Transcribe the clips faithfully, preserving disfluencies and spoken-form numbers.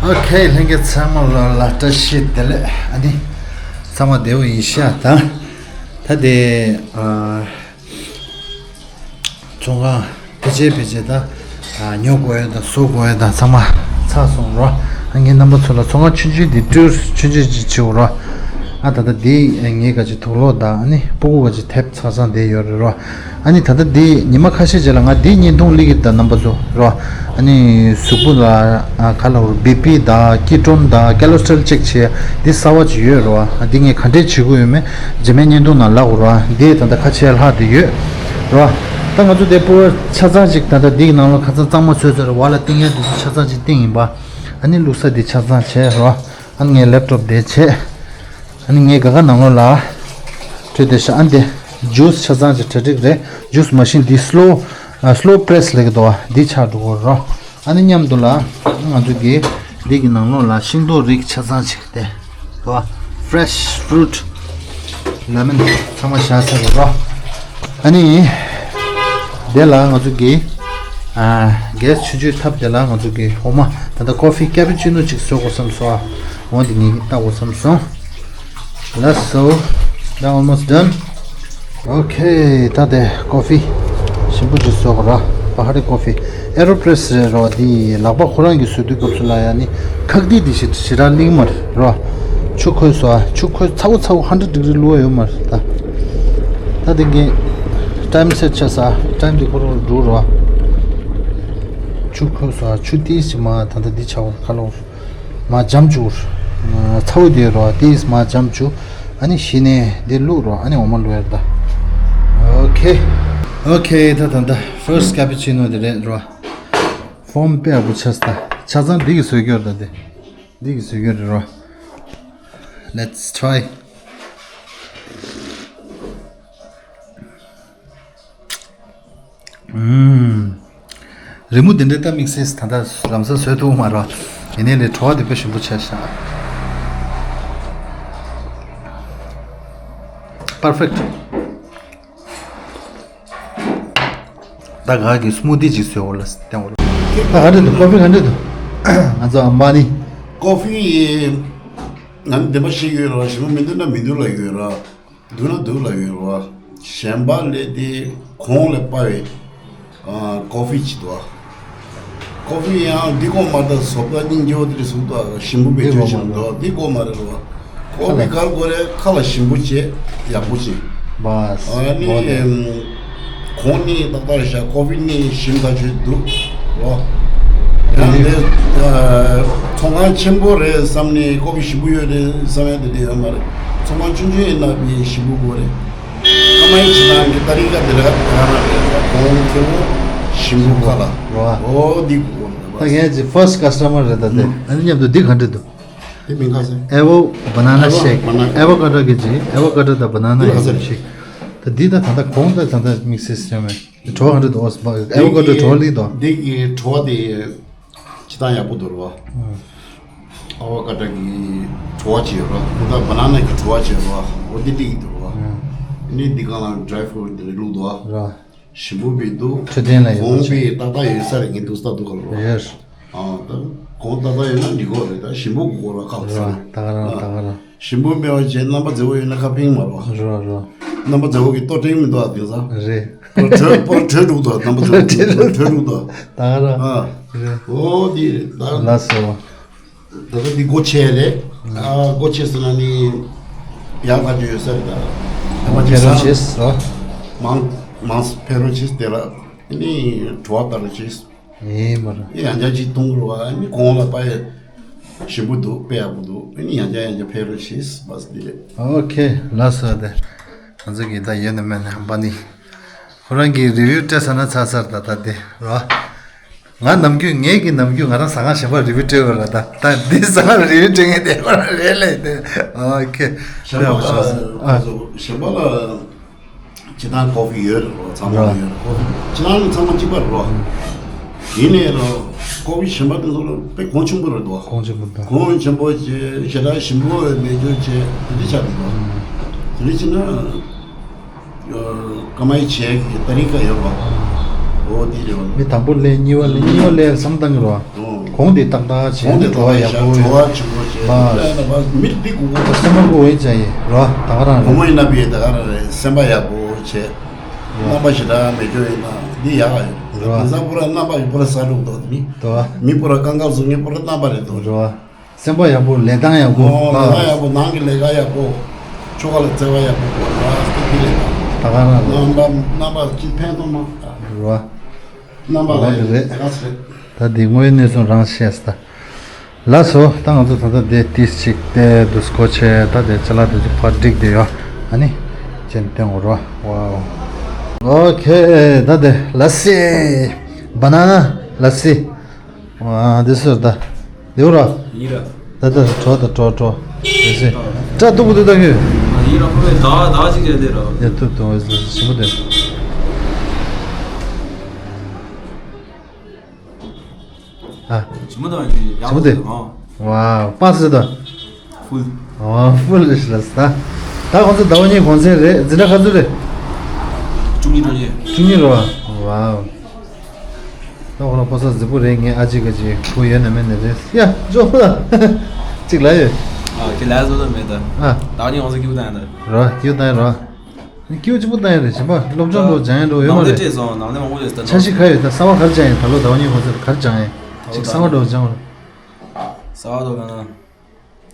ཨོ་ཁེ། ལྷན་རྒྱས་ཚང་མ་ལ་ལ་བཀྲ་ཤིས་བདེ་ལེགས། ཨ་ནི་ཚང་མ་བདེ་པོ་ཡིན་ཤག་ད་ད་དེ་ཨ། ཚོང་ཁང་ཕལ་ཆེར་ཕལ་ཆེར་ད་ཉོ་དགོས་ཡ་དང་བཟོ་དགོས་ཡ་དང་ཚང་མ་ཚར་སོང་རོ། ཨ་ངའི་རྣམ་པ་ཚོ་ལ་ཚོང་ཁང་ཆུང་ཆུང་འདི་སྤྲོད་ཆུང་ཆུང་ཅིག་བྱེད་འོ་རོ། ཨ་ད་ལྟ་འདི་ངའི་ག་ཅིག་དུག་ལོག་དང་ཨ་ནི་སྤུ་གུ་ག་ཅིག་དེབ་ཚང་ཚང་བསྡད་ཡོད་རེད་རོ། ཨ་ནི་ད་ལྟ་འདི་ཉི་མ་ཁ་ཤས་རྗེས་ལ་ང་འདི་བརྙན་ཐུང་སླེབས་ཀྱི་ད་རྣམ་པ་ཚོ་རོ། ཨ་ནི་གཟུགས་པོ་ལ་ཨ་ག་ལ་འོ་བི་པི་དང་ཀི་ཊོན་དང་ཀེ་ལོ་སི་ཊོལ་ཅེག་བྱེད་འདི་གསར་པ་ཅིག་ཡོད་རོ། ཨ་འདི་ངས་ག་འདྲས་བྱེད་དགོས་ཡོད་མེད་རྗེས་མའི་བརྙན་ཐུང་ནང་ལབ་དགོས་རོ། འདི་ད་ལྟ་ཁ་ཕྱེ་ལྷག་དེ་ཡོད་རོ། ད་ང་ཚོ་དེ་སྤོ་བོ་ཆ་ཚང་ཅིག་ད་ལྟ་འདི་གི་ནང་ལོགས་ཁ་ཚང་གཙང་མ་བཟོས་ཚར་རོ། བ་ལ་སྟེང་ཡ་འདི་ཚོ་ཆ་ཚང་ཅིག་སྟེང་ཡིན་པ། ཨ་ནི་བླུགས་ས་འདི་ཆ་ཚང་བྱས་རོ། ཨ་ནི་ངའི་ལེབ་ཊོབ་དེ་བྱས། ཨ་ནི་ངའི་ག་ག་ནང་ལོགས་ལ་བྲིས་བསྡད་ཤག་ཨ་འདི་ཇུས་ཆ་ཚང་ཅིག་གྲ་སྒྲིག་རེད། ཇུས་མ་ཤིན་འདི་སི་ལོ་ཨ་སི་ལོ་པི་རེ་སི་ལབ་ཀྱི་འདུག་བ། འདི་ཆགས་འགྲོ་གི་རོ། ཨ་ནི་མཉམ་དུ་ལ་ང་ཚོ་གི་འདི་གི་ནང་ལོགས་ལ་ཤིང་ཏོག་རིགས་ཆ་ཚང་ཅིག་དེ་འདུག་བ། ཕི་རེ་ཤི་ཕུ་རུ་ཊི་ལེ་མོན་ཚང་མ་བཞག་ཚར་རོ། ཨ་ནི་དེ་ལ་ང་ཚོ་གི་ཨ་གེ་སི་ཆུང་ཆུང་ཐབ་དེ་ལ་ང་ཚོ་གི་འོ་མ་ད་ལྟ་ཀོ་ཕི་ཀེ་པུ་ཅི་ནོ་ཅིག་བཟོ་དགོས་བསམ་སོང་། ཨ་འོ་འདི་ངས་ལྟ་དགོས་བསམ་སོང་། Let's go. That almost done. Okay, ད་དེ་ཀོ་ཕི་ཞིམ་པོ་ཅིག་བཟོ་དགོས་ར། བྷ་ཧ་རི་ཀོ་ཕི་ཨེ་རོ་པི་རེ་སི་རེད་རོ། འདི་ལག་པ་ཁོ་རང་གིས་བཟོས་དུས་སྐབས་སུ་ལ་ཡ་ནི་ཁག་ཏིག་འདི་ཞིག་ཞེ་དྲག་ལིང་མ་རེད་རོ། ཆུ་ཁོལ་སོ་ཨ། ཆུ་ཁོལ་ཚ་བོ་ཚ་བོ་ཧན་ཌེ་ཌི་ཌི་གྷི་རི་བླུག་ཡ་ཡོད་མ་རེད་ད། ད་དེ་གི་ཊའིམ་སེཊ་བྱས་ས། ཊའིམ་འདི་ཁོ་རང་འགྲོ་རོ། ཆུ་ཁོལ་སོ་ཨ། ཆུ་ཏིས་ཅིག་མ་ད་ད་འདི་ཆ་བོ་ཁ་ལོ། མ་འཇམ་བཅུག་ཚ་བོ་དེ་རོ། ཏིས་མ་འཇམ་བཅུག་ཨ་ནི་གཞི་ནས་འདི་བླུག་རོ། ཨ་ནི་འོ་མ་བླུག་ཡ་རེད་ད། ཨོ་ཁེ། ཨོ་ཁེ། ད་ད་ད་ཕི་རི་སི་ཊི་ཀེ་པུ་ཅི་ནོ་དེ་རེད་རོ། ཧྥོམ་དཔེ་ཡག་པོ་ཆགས་སོང་ད། ཆ་ཚང་འདི་གིས་བཟོས་ཀྱི་ཡོད་རེད་ད་དེ། འདི་གིས་བཟོས་ཀྱི་ཡོད་རེད་རོ། Let's try. ཨུམ། རི་མོ་འདི་འདྲའི་ལྟ་དམིགས་བསལ་ད་ལྟ་ལམ་སང་བཟོས་ཐུབ་མ་རེད། ཡིན་ནའི་ལས་བྲོ་བ་དེ་དཔེ་ཞིམ་པོ་ཆགས་ཤག Perfect. ད་ག་གི་སི་མུ་ཐི་ཅིག་བཟོས་འོ་ལ་བསྟན་འོ་ལ། ད་ག་འདྲ་འདུག་ཀོ་ཕི་ག་འདྲ་འདུག་ང་ཚོ་ཨམ་བ་ནི། ཀོ་ཕི་ང་ནི་བདེན་པ་ཞིག་ཡོད་ར། ཞིམ་པོ་མི་འདུག་ན་མི་འདུག་ལ་ཡོད་ར། འདུག་ན་འདུག་ལ་ཡོད་ར། གཞན་པ་ལས་དེ་གོང་ལས་དཔའ་བའི་ཨ་ཀོ་ཕི་ཅིག་འདུག་ཨ། ཀོ་ཕི་ཡང་འདི་གོ་མ་ད་བཟོ་ལྟ་སྙིང་རྗེ་བོ་དེ་རེད་གསུངས་འདུག་ཨ། ཞིམ་པོ་བེད་སྤྱོད་བྱེད་མི་འདུག་ཨ། འདི་གོ་མ་རེད་ར། ཀོ་ཕི་གར་གོ་རེ་ཁ་ལ་ཞིམ་པོ་བྱེད་ཡག་པོ་བྱེད། ཨ་ནི་གོང་ནི་ཏག་ཏག་རེད་ཤག་ཀོ་ཕི་ནི་ཞིམ་ཐག་ཆོད་འདུག་རོ། ཡང་འདི་ཚོང་ཁང་ཆེན་པོ་རེད་བསམ་ནས་ཀོ་ཕི་ཞིམ་པོ་ཡོད་རེད་བསམ་ཡ་དེ་འདྲ་ཡོད་མ་རེད། ཚོང་ཁང་ཆུང་ཆུང་ཡིན་ན་མི་ཞིམ་པོ་དགོས་རེད། ཨ་མའི་བྱེད་སྟངས་ཀྱི་ཏ་རི་ཀ་དེ་ལ་དེ་ག་རང་རེད། གོང་ཁེ་བོ་ཞིམ་པོ་ཁ་ལ་རོ། འོ་འདི་དགོས་རེད། ད་ངས་ཀྱི་ཕར་སི་ཊི་ཀ་སི་ཊ་མར་རེད་ད་དེ། ཨ་ནི་མཉམ་དུ་འདི་ག་འདྲ་འདུག་དེ་མིང་ག་ཟེར། ཨེ་བོ་བ་ན་ན་ཤེག་ཨེ་བོ་ཀ་ཌོ་གི་ཅིག་ཨེ་བོ་ཀ་ཌོ་དང་བ་ན་ན་ཤེག་ད་འདི་ད་ད་ད་གོང་ད་ད་ད་དམིགས་བསལ་ཡོད་མེད། བྲོ་བ་ག་འདྲ་འདུག་ཨེ་བོ་ཀ་ཌོ་བྲོ་བ་ལིག་དོ། འདི་གི་བྲོ་བ་དེ་ཅི་ད་ཡག་པོ་འདུག་ར་བ། ཨེ་བོ་ཀ་ཌོ་གི་བྲོ་བ་ཅིག་ཡོད་ར། ད་བ་ན་ན་གི་བྲོ་བ་ཅིག་ཡོད་ར་བ། འོ་འདི་འགྲིག་གི་འདུག་ར་བ། ནི་འདི་གང་ལ་ཌ་རའི་ཕུ་རུ་ཊི་དེ་འདྲ་བླུགས་འདུག་ར། ཞིམ་པོ་བི་འདུག་འཕྲོད་བསྟེན་ལ་ཡོད་པ་གོང་བི་ཏག་ཏག་ཡོད་ས་རེད། ངས་འདུག་ས་འདུག་ག་ལ་རོ། ཡོད། ཨ་ད་གོང་ཏག་ཏག་ཡོད་ན་འགྲིག་གོ་རེད། ད་ཞིམ་པོ་དགོས་ར་ཁག་ར་ས་རེད། ད་ག་རང་ད་ག་རང་། ཞིམ་པོ་མེད་པ་བྱས་རྣམ་པ་མཛེས་པོ་ཡོད་ན་ཁ་ཕིང་མ་རོ། རོ་རོ། རྣམ་པ་མཛེས་པོ་གི་ལྟོ་སྤྲིང་མི་འདུག་ཨ་དེང་སང་། རེད། པོ་བྲོས་པོ་བྲོས་འགྲོ་འདུག་རྣམ་པ་མཛེས་པོ་གི་པོ་བྲོས་འགྲོ་འདུག་ད་ག་རང་། ཨ་རེད། འོ་དེ་རེད་ད། ལགས་སོ། ད་ལྟ་འདི་སྒོ་ཕྱེ་རེད། ཨ་སྒོ་ཕྱེ་ཟེར་ན་ནི་ཡག་ཐག་ཆོད་ཡོད་ས་རེད་ད། ཡང་མ་ཕེ་རོ་ཆེས་རོ། མང་མང་ཕེ་རོ་ཆེས་དེ་ལ་ནི་བྲོ་བ་ལྟ་རོ་ཆེས། ཨེ་མ་ར། ཡང་ཅག་ཅིག་གཏོང་རོ་ཨ་ནི་གོང་ལ་པ་ཡ་ཞིམ་པོ་འདུག་དཔེ་ཡག་པོ་འདུག་ཨ་ནི་ཡང་ཅག་ཡང་ཅག་ཕེ་རོ་ཆེས་བ་སི་འདི་རེད། ཨོ་ཁེ་ལགས་སོ། དེ་ང་ཚོ་གི་ད་ཡོད་ན་མེད་ན་ཧམ་པ་ནི། ཁོ་རང་གིས་རི་བིའུ་སྤྲད་ཚར་ན་ཚར་ཚར་ད་ད་དེ་རོ། ང་ནམ་རྒྱུན་ངེད་ཀྱི་ནམ་རྒྱུན་ང་རང་ཟ་ཁང་གཞན་པར་རི་བིའུ་སྤྲད་ཡོད་ར། ད་ད་འདི་ཟ་ཁང་རི་བིའུ་སྤྲད་མཁན་དེ་ཁོ་རང་རེད་ལས་དེ། ཨོ་ཁེ། གཞན་པ་ཨ་གཞན་པ་ལ་ཅི་ཐང་ཀོ་ཕི་ཡོད་རེད་རོ། ཚང་མ་ཡོད་རེད། ཀོ་ཕི་ཅི་ཐང་ནི་ཚང་མ་གཅིག་པ་རེད་རོ། ཡིན་ནའི་རོ་ཀོ་ཕི་གཞན་པ་དེ་ཚོ་ལ་དཔེ་གོང་ཆེན་པོ་རེད་འདུག་གོང་ཆེན་པོ་འདུག་གོང་ཆེན་པོ་བྱས་ཞེ་དྲག་ཞིམ་པོ་མེད་རྒྱུ་བྱས་དེ་འདྲ་ཆགས་འདུག་དེ་འདྲ་བྱས་ན། ཀ་མའི་བྱས་ཀྱི་ཏ་རི་ཀ་ཡོད་པ། འོ་དེ་རེད་བ། མི་དང་པོ་ལས་གཉིས་པ་ལས་གཉིས་པ་ལས་བསམ་བཏང་གི་རེད་བ། གོང་དེ་ཏག་ཏག་བྱས་གོང་དེ་ནས་བྲོ་བ་ཡག་པོ་བྲོ་བ་ཆེན་པོ་བྱས། ཨ། འདི་ལ་ཡིན་ན་མི་འདི་གུ་གུ། སེམས་པ་གུ་འོས་ཅན་ཡིན་རོ། ད་ག་རང་རེད། བུ་མོ་ཡིན་ན་བི་ད་ག་རང་རེད། སེམས་པ་ཡག་པོ་བྱས། རོ། རྣམ་པ་ཞེ་དྲག་མེད་རྒྱུ་ཡིན་ན་འདི་ཡག་ཡོད། རོ། དེང་སང་པུ་ར་རྣམ་པ་པུ་ར་ས་རུག་འདུག་མི། རོ། མི་པུ་ར་ཀང་ཀང་བཟོ་ངེ་པུ་ར་རྣམ་པ་རེད་འདུག་རོ། སེམས་པ་ཡག་པོ། ལས་སྟངས་ཡག་པོ། ཨོ། ལས་སྟངས་ཡག་པོ། ནང་གི་ལས་ཀ་ཡག་པོ། ཆོ་ག་ལ་བརྩེ་བ་ཡག་པོ། ར་སྟི་ལས་ཀ། ད་ག་རང་རེད། རྣམ་པ་རྣམ་པ་ཅི་ཕན་ཐོགས་མ། རོ། རྣམ་པ་ལ་ཡག་རེད། ད་དེ་དངོས་གནས་སོང་རང་ཤེས་ད། ལགས་སོ། ད་ང་ཚོ་ད་ལྟ་དེ་ཏིས་ཅིག་དེ་དུས་སྐོར་ཆེ་ད་དེ་ཅ་ལག་དེ་ཚོ་ཕར་བསྒྲིགས་དེ་ཡོད། ཨ་ནི་ཅན་བསྟན་འོ་རོ། ཝའོ། ཨོ་ཁེ། ད་དེ་ལ་སི། བ་ན་ན་ལ་སི། ཨ། འདི་སུ་ད། ལེའུ་ར། ཡིན་ར། ད་ད་གྲོ་ད་གྲོ་གྲོ། དེ་སེ། སྐྲ་སྡུག་པོ་འདུག་ད་ཁྱོད། ཡིན་ར་ཁོ་པས་ད་ད་ཅིག་རེད་དེ་ར། ཡ་ཐུབ་ཐུབ་ཨེ་ཟེར་ཞིམ་པོ་དེ། ཨ། ཞིམ་པོ་དང་ཡིན་ཞིམ་པོ་དེ། ཨ། ཝའོ་པ་སེ་ད། ཧྥུལ། ཨོ་ཧྥུལ་ལ་ཤི་ལ་ས། ད་ཁོང་ཚོ་ཟླ་བ་གཉིས་གོང་ཚད་རེད། འཛིན་གྲྭ་ག་ཚོད་རེད། བཅུ་གཉིས་འགྲོ་གི། བཅུ་གཉིས་རེད་བ། ཝའོ། ད་ཁོ་ལ་ཕོ་གསར་གཟིགས་པོ་རེད། ངས་ཨ་ཅེ་ག་ཅེ་བུ་ཡོད་ན་མེད་ན་རེད་ཡ། འཇོག་ལ་གཅིག་ལ་ཡོད། ཨ་ཁྱེད་ལ་བཟོ་ད་མེད་ད། ཨ། ད་ནི་ང་ཚོ་སྐྱིད་པོ་བཏང་ཡ་ད། རོ་སྐྱིད་པོ་བཏང་ཡ་རོ། སྐྱིད་པོ་གཅིག་པོ་བཏང་ཡ་རེད་གཞན་པ་སློབ་སྦྱོང་འགྲོ་སྦྱང་ཡ་འགྲོ་ཡོད་མ་ནང་དེ་རེད། སྤྲད་སོང་། ནང་དེ་མང་པོ་ཡོད་ད། འཆར་གཞི་ག་ཡོད་ད། གསར་པ་ག་རེ་སྦྱང་ཡ། ད་ལོ་ཟླ་བ་གཉིས་གོང་ཚད་ག་རེ་སྦྱང་ཡ། གཅིག་གསར་པ་འགྲོ་སྦྱང་དགོས། གསར་པ་འགྲོ་ག་ན།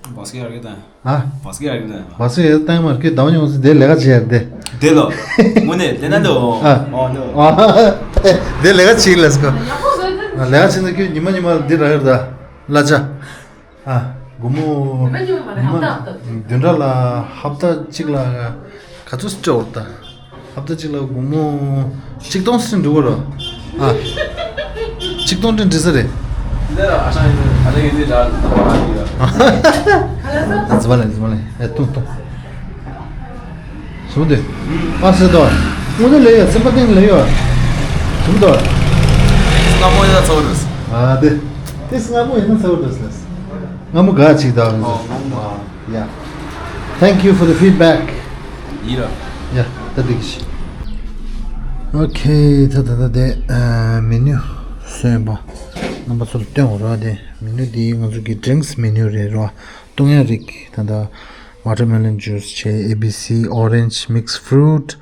བ་སི་ཀེ་ཡར་གི་དང་། ཨ། བ་སི་ཀེ་ཡར་གི་དང་། བ་སི་ཀེ་ཡར་བཏང་མར་ཀི་ཟླ་བ་ཉུང་སི་དེ་ལས་ཀ་བྱེད་ཡར་དེ། དེ་ལོ། དངོས་གནས་དེ་ན་དེ་འོ། ཨ། འོ་དེ་འོ། ཨ། དེ་ལས་ཀ་བྱེད་ལས་ཀ་ལས་ཀ་བྱེད་ན་ཁྱོད་ཉི་མ་ཉི་མ་འདི་རག་ཡོད་ད། གླ་ཆ། ཨ། སྒོར་མོ། ཉི་མ་ཉི་མ་མ་རེད། ཉི་མ་ཧབ་ཏ་ཧབ་ཏ། བདུན་ཕྲག་ལ་ཧབ་ཏ་གཅིག་ལ་ག་ཚོད་སྤྲད་འོར་ད། ཧབ་ཏ་གཅིག་ལ་སྒོར་མོ་ཆིག་སྟོང་ཟིན་འགྲོ་གི་རེད། ཨ། ཆིག་སྟོང་དྲན་འགྲིག་ས་རེད། འདི་ལ་ཨ་ཞང་ཡིན་ཨ་ཞང་ཡིན་འདི་འདྲ་ཨ་ཞང་ཡིན། ཨ། ཙི་མ་ལེ་ཙི་མ་ལེ། ཨེ་ཏུང་ཏུང་། ཞུ་དེ། ཨ་སེ་དོ། དངོས་གནས་ལས་ཡོད། སེམས་པ་གཏིང་ལས་ཡོད། ཞུ་དོ། སྔ་མོ་ཡིན་ན་ཚོར་རེད། ཨ་དེ། དེ་སྔ་མོ་ཡིན་ན་ཚོར་རེད། སྔ་མོ་ག་ཅིག་དང་། ཨོ་སྔ་མོ། Yeah. Thank you for the feedback. ཡིན་ར། Yeah, ད་འགྲིག་གི། Okay, ད་ད་ད་དེ་ཨ་མེ་ནུ་སོན་པ་རྣམ་པ་ཚོར་སྟོན་འོ་ར། དེ་མེ་ནུ་དེ་ང་ཚོ་གི་drinks menu རེད་ར། བཏུང་ཡ་རིགས་ད་ད་watermelon juice བྱས། A B C orange mixed fruit,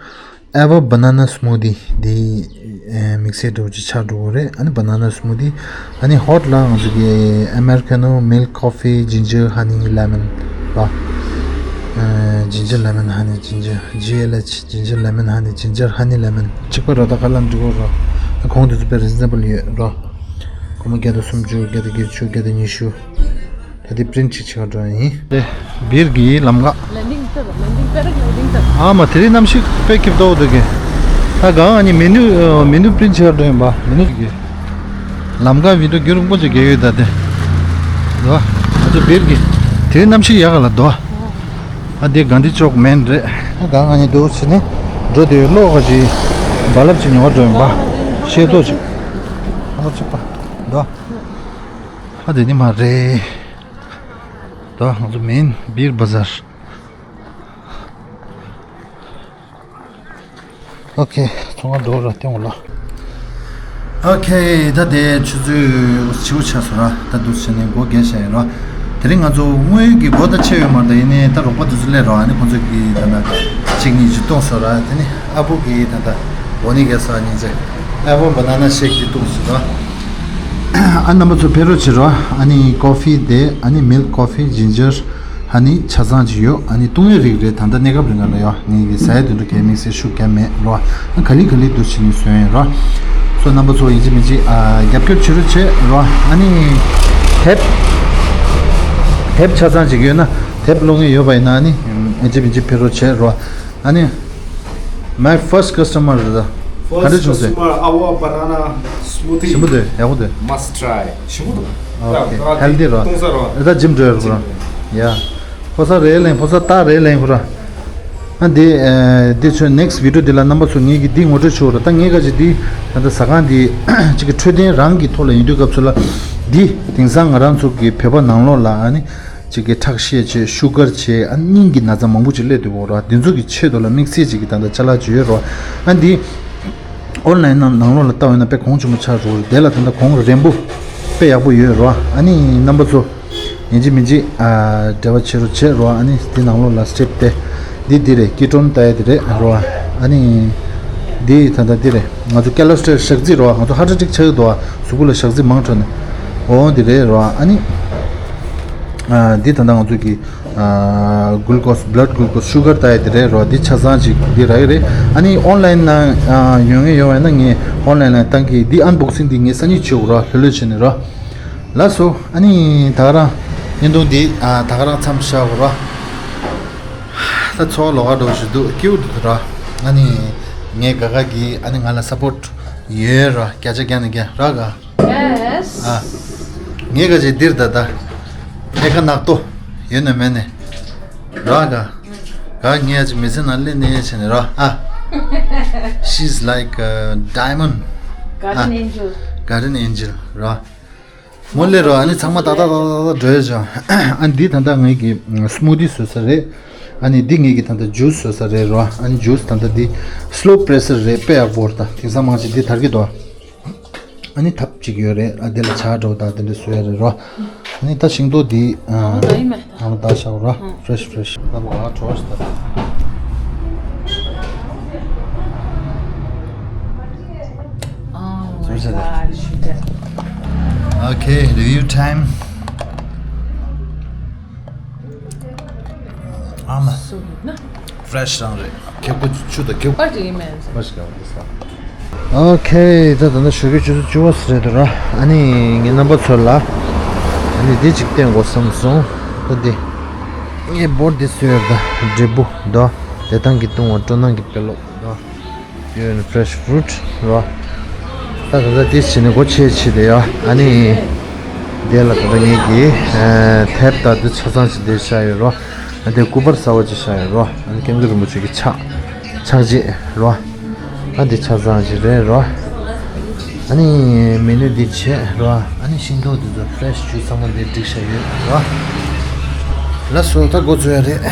avo banana smoothie དེ་ཨེ་དམིགས་བསལ་འདྲ་བོ་ཅིག་ཆགས་འགྲོ་གི་རེད། ཨ་ནི་banana smoothie། ཨ་ནི་hot ལ་ང་ཚོ་གི་Americano, milk coffee, ginger, honey, lemon ར། ཨེ་ginger, lemon, honey, ginger, G L H, ginger, lemon, honey, ginger, honey, lemon གཅིག་པ་ར། ད་ག་ལ་འགྲིག་གོ་ར། གོང་དེ་ཚོ་དཔེ་reasonable ཡོད་ར། སྒོར་མོ་བརྒྱ་དང་སུམ་ཅུ། བརྒྱ་དང་བརྒྱད་ཅུ། བརྒྱ་དང་ཉི་ཤུ། ད་དེ་པི་རིན་ཊི་ཅིག་བྱེད་ག་འགྲོ་ཡ་ཡིན། དེ་བིར་གྱི་ལམ་ཁ། ལེན་ཌིང་ཏར་ལེན་ཌིང་ཏར་ལེན་ཌིང་ཏར། ཨ་མ་དེ་རིང་གནམ་གཤིས་དཔེ་སྐྱིད་པོ་འདུག་གི། ད་གང་ཨ་ནི་མེ་ནུ་མེ་ནུ་པི་རིན་ཊི་བྱེད་ག་འགྲོ་ཡིན་པ། མེ་ནུ་གི་ལམ་ཁ་བི་ཌིའོ་རྒྱུན་རིང་པོ་ཅིག་རྒྱག་ཡོད་ད་དེ། འདུག་ང་ཚོ་བིར་གྱི་དེ་རིང་གནམ་གཤིས་ཡག་ག་ལ་འདུག་ཨ་དེ་གྷན་དྷི་ཅོག་མེན་རེད། ཨ་གང་ཨ་ནི་འདུག་ཕྱི་ནས་འགྲོ་དེ་གློག་ག་ཅིག་རྦ་རླབས་ཅིག་ཉོ་ག་འགྲོ་ཡིན་པ། ཤེལ་ཏོག་ཅིག་ཨ་ཅིག་པ་འདུག་ཨ་དེ་ནི་མ་རེད། ད་ང་ཚོ་མེན་བིར་བ་ཟར། ཨོ་ཁེ། ཚོང་ཁང་འགྲོ་ར་སྟེང་འོག་ལ། ཨོ་ཁེ། ད་དེ་ཆུ་ཚོད་བཞི་པོ་ཆགས་སོང་ར། ད་འདུག་བྱས་ནས་སྒོ་བརྒྱབ་བཞག་ཡིན་ར། དེ་རིང་ང་ཚོ་དངུལ་གྱི་སྒོ་ད་ཕྱེ་ཡོད་མ་རེད། ད་ཡིན་ནའི་ད་རོགས་པ་དེ་ཚོ་སླེབས་ར། ཨ་ནི་ཁོང་ཚོ་གིས་ད་ལྟ་གཅིག་གཉིས་ཅིག་བཏུང་སོང་ར། དེ་ནི་ཨ་བུ་གིས་ད་ལྟ་འོ་ནི་གས་ས་ཉིན་ཚེ་ཨ་བུ་བ་ན་ན་ཤེག་དེ་བཏུང་སོང་ར། ཨ་རྣམ་པ་ཚོ་ཕེབས་རོགས་བྱེད་རོགས། ཨ་ནི་ཀོ་ཧྥི་དེ་ཨ་ནི་མིལ་ཀོ་ཧྥི་ཇིན་ཇར་ཧ་ནི་ཆ་ཚང་ཅིག་ཡོད། ཨ་ནི་བཏུང་ཡོད་རིགས་རེད། ད་ལྟ་གནས་སྐབས་རིང་ག་ལ་ཡོད། ངས་ཀྱི་ཟ་ཡ་དེ་འདྲ་གས་དམིགས་བསལ་ཤུགས་རྒྱབ་མེད་རོགས། ཨ་ག་ལེ་ག་ལེ་འདུག་བྱས་ནས་བཟོས་ཡིན་རོགས། སོ་རྣམ་པ་ཚོ་ཡིན་གཅིག་མིན་གཅིག་ཨ་རྒྱབ་སྐྱོར་བྱེད་རོགས་བྱེད་རོགས། ཨ་ནི་དེབ་དེབ་ཆ་ཚང་ཅིག་ཡོད་ན་དེབ་ཀློག་མཁན་ཡོད་པ་ཡིན་ན་ཨ་ནི་ཡིན་གཅིག་མིན་གཅིག་ཕེབས་རོགས་བྱེད་རོགས། ཨ་ནི། My first customer རེད་ད། ག་འདྲ་First བྱུང་ཟེར། Customer, our banana smoothie. ཞིམ་པོ་འདུག་ཡག་པོ་འདུག Must try. ཞིམ་པོ་འདུག་ཨོ་ཁེ། ཧེལ་དི་རོ། ད་ཇིམ་འགྲོ་ཡོད་རོ། ཡ། ཕོ་གསར་རེད་ལེན། ཕོ་གསར་སྟག་རེད་ལེན་ཁོ་ར། ཨ་འདི་ཨེ་འདི་ཚོའི་next video འདི་ལ་རྣམ་པ་ཚོ་ངེད་ཀྱི་འདི་ངོ་སྤྲོད་ཆོག་ར། ད་ངེད་ཀ་ཅིག་འདི་ད་ལྟ་ཟ་ཁང་འདི་གཅིག་གི་འཕྲོད་བསྟེན་རང་གི་ཐོག་ལ་ཡིན་དུས་སྐབས་སུ་ལ་འདི་དེང་སང་ང་རང་ཚོ་གི་བོད་པ་ནང་ལོགས་ལ་ཨ་ནི། གཅིག་གི་ཁྲག་ཤེད་བྱས། ཤུ་གར་བྱས། ཨ་སྙིང་གི་ན་ཚ་མང་པོ་ཅིག་སླེབས་འདུག་གོ་ར། འདི་ཚོ་གི་ཆེད་དུ་ལ་དམིགས་བསལ་ཅིག་གི་ད་ལྟ་ཅ་ལག་ཅིག་ཡོད་ར། ཨ་འདི་ཨོན་ལན་ནང་ནང་ལོགས་ལ་བལྟ་བ་ཡིན་ན་དཔེ་གོང་ཆེན་པོ་ཆགས་འགྲོ་རེད། དེ་ལ་ད་ལྟ་གོང་རན་པོ་ དཔེ་ཡག་པོ་ཡོད་རོ། ཨ་ནི་རྣམ་པ་ཚོ་ཡིན་གཅིག་མིན་གཅིག་ཨ་འབྲེལ་བ་བྱེད་རོགས་བྱེད་རོ། ཨ་ནི་འདི་ནང་ལོགས་ལ་སི་ཊེབ་དེ་འདི་འདི་རེད། ཀི་ཀྲོན་ལྟ་ཡ་དེ་རེད་རོ། ཨ་ནི་འདི་ད་ལྟ་འདི་རེད། ང་ཚོ་ཀེ་ལོ་སི་ཊེ་རོ་ཌི་ཞག་རྩི་རོ། ང་ཚོ་ཧར་ཊི་ཨེ་ཊེག་ཆགས་ཡོད་དོ། གཟུགས་པོ་ལ་ཞག་རྩི་མང་འཕྲོ་ནས། འོ་འདི་རེད་རོ། ཨ་ནི་ཨ་འདི་ད་ལྟ་ང་ཚོ་གི་ཨ་གུ་ལུ་ཀོ་སི་བྷ་ལཌ་གུ་ལུ་ཀོ་སི་ཤུ་གར་ལྟ་ཡ་དེ་རེད་རོ། འདི་ཆ་ཚང་ཅིག་འདི་རག་གི་རེད། ཨ་ནི་ཨོན་ལ་ཡིན་ན་ཨ་ཡོང་ངེས་ཡོང་བས་ན་ངས་ཨོན་ལ་ཡིན་ན་བཏང་གི། འདི་ཨན་བོག་སིང་འདི་ངས་སང་ཉིན་བྱེད་དགོས་རོ། ལྷོད་ལྷོད་བྱས་ནས་རོ། ལགས་སོ། ཨ་ནི་ད་ག་རང་བརྙན་ཐུང་འདི་ཨ་ད་ག་རང་མཚམས་བཞག་གོ་ར། ད་ཚོགས་ལོག་ག་འགྲོ་བཞིན་འདུག་སྐྱིད་པོ་འདུག་ར། ཨ་ནི་ངའི་དགའ་དགའ་གིས་ཨ་ནི་ང་ལ་སཔོརྚ་ཡོད་ར། བརྒྱ་ཆ་བརྒྱ་ནས་བརྒྱ་ར་ག Yes. ཨ་ངའི་ག་ཅིག་འདིར་ད་ད་ཕེ་ཁ་ནག་ཏོ་ཡོད་ནས་མེད་ནས་ར་ག་ག་ངའི་ཅིག་མི་ཚེ་ནང་སླེབས་ནས་བྱས་ནས་ར། ཨ She's like a diamond. Guardian angel. Guardian angel ར། མོ་ལེ་རོ། ཨ་ནི་ཚང་མ་ཏག་ཏག་ཏག་ཏག་འགྲོ་ཡ་བྱུང་། ཨ་ནི་འདི་ད་ལྟ་ངེད་ཀྱི་སྨུ་ཏི་བཟོ་ས་རེད། ཨ་ནི་འདི་ངེད་ཀྱི་ད་ལྟ་ཇུས་བཟོ་ས་རེད་རོ། ཨ་ནི་ཇུས་ད་ལྟ་འདི་སི་ལོ་པི་རེ་སར་རེད། དཔེ་ཡག་པོ་རེད། ད་དེང་སང་མང་ཆེ་འདི་དར་གྱི་འདུག་ཨ་ནི་ཐབ་ཅིག་ཡོད་རེད། ཨ་འདི་ལ་ཇ་འདྲ་བོ་དང་དེ་འདྲ་བཟོ་ཡ་རེད་རོ། ཨ་ནི་ད་ཤིང་ཏོག་འདི་ཨ་ད་ཡིན་མེད། ཨ་ད་ཤ་རོ། ཧུམ། Fresh, fresh. ད་མ་ང་གྲོ་ཞིག་ད། Oh my God, she did. Okay, review time. ཨ་མ། སུ་ཡིན་ན། Fresh རང་རེད། ཁེབ་ཀོ་ཆུ་དང་ཁེབ། ཨ་ཅེ་ཡིན་མེད། Fresh ག་བ་དེ་ས། Okay, ད་ད་ནི་ཞོགས་ཀའི་ཆུ་ཚོད་བཅུ་པ་ཙམ་རེད་འདུག་ར། ཨ་ནི་ངའི་རྣམ་པ་ཚོ་ལ་ཨ་ནི་འདི་གཅིག་བསྟན་དགོས་བསམ་སོང་། ད་འདི་ངའི་བོད་འདི་སུ་ཡོད་ད། འབྲས་བུ་དོ། བདེ་ཐང་གི་བཏུང་བ། སྤྲོ་སྣང་གི་དཔེ་ཀློག་དོ། ཡོད་ནི་fresh fruit རོ། ད་ད་ད་ཏིས་བྱས་ནས་སྒོ་ཕྱེ་ཕྱེ་དེ་ཡ། ཨ་ནི་དེ་ལ་ད་ད་ངེད་ཀྱི་ཐེབ་ད་དུ་ཆ་ཚང་ཞིག་དེ་བཞག་ཡོད་རོ། ཨ་དེ་སྐུ་པར་གསར་བ་ཅིག་བཞག་ཡོད་རོ། ཨ་ནི་ཀེམ་ཀི་རིན་པོ་ཆེ་གི་ཕྱག་ཕྱག་རྗེས་རོ། ཨ་དེ་ཆ་ཚང་ཞིག་རེད་རོ། ཨ་ནི་མེ་ནུ་འདི་བྱས་རོ། ཨ་ནི་ཤིང་ཏོག་འདི་ཚོ་fresh ཇུས་ཚང་མ་འདི་སྒྲིག་བཞག་ཡོད་རོ། ལགས་སོ། ད་འགོ་འཛུགས་ཡ་རེད།